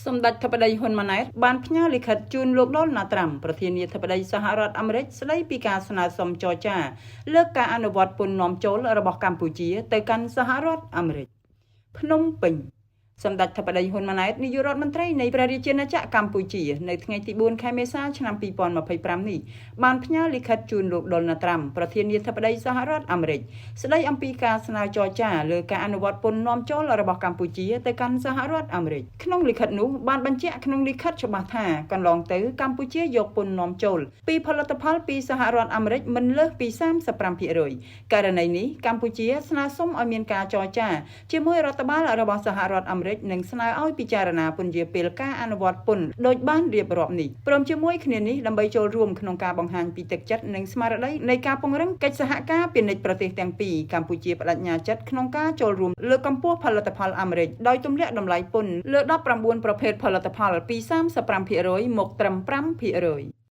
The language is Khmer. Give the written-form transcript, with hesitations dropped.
សម្ដេចធិបតីហ៊ុនម៉ាណែតបានផ្ញើលិខិតជូនលោកដូណាល់ត្រាំប្រធានាធិបតីសហរដ្ឋអាមេរិកស្ដីពីការស្នើសុំចរចាលើកការអនុវត្តពន្ធនាំចូលរបស់កម្ពុជាទៅកាន់សហរដ្ឋអាមេរិកភ្នំពេញសម្ដេចធិបតីហ៊ុនម៉ាណែតនាយករដ្ឋមន្ត្រីនៃព្រះរាជាណាចក្រកម្ពុជានៅថ្ងៃទី4ខែមេសាឆ្នាំ2025នេះបានផ្ញើលិខិតជូនលោកដូណាល់ត្រាំប្រធានាធិបតីសហរដ្ឋអាមេរិកស្ដីអំពីការស្នើចរចាលើការអនុវត្តពន្ធនាំចូលរបស់កម្ពុជាទៅកាន់សហរដ្ឋអាមេរិកក្នុងលិខិតនោះបានបញ្ជាក់ក្នុងលិខិតច្បាស់ថាកន្លងទៅកម្ពុជាយកពន្ធនាំចូលពីផលិតផលពីសហរដ្ឋអាមេរិកមិនលើសពី35%ករណីនេះកម្ពុជាស្នើសុំឲ្យមានការចរចាជាមួយរដ្ឋបាលរបស់សហរដ្ឋអាមេរិកនិងស្នើឲ្យពិចារណាពន្យាពេលការអនុវត្តពន្ធដោយបានរៀបរាប់នេះព្រមជាមួយគ្នានេះដើម្បីចូលរួមក្នុងការបង្ហាញពីទឹកចិត្តនិងស្មារតីនៃការពង្រឹងកិច្ចសហការពាណិជ្ជប្រទេសទាំងពីរកម្ពុជាប្តេជ្ញាចិត្តក្នុងការចូលរួមលើកកម្ពស់ផលិតផលអាមេរិកដោយទម្លាក់តម្លៃពន្ធលើ19ប្រភេទផលិតផលពី35%មកត្រឹម5%។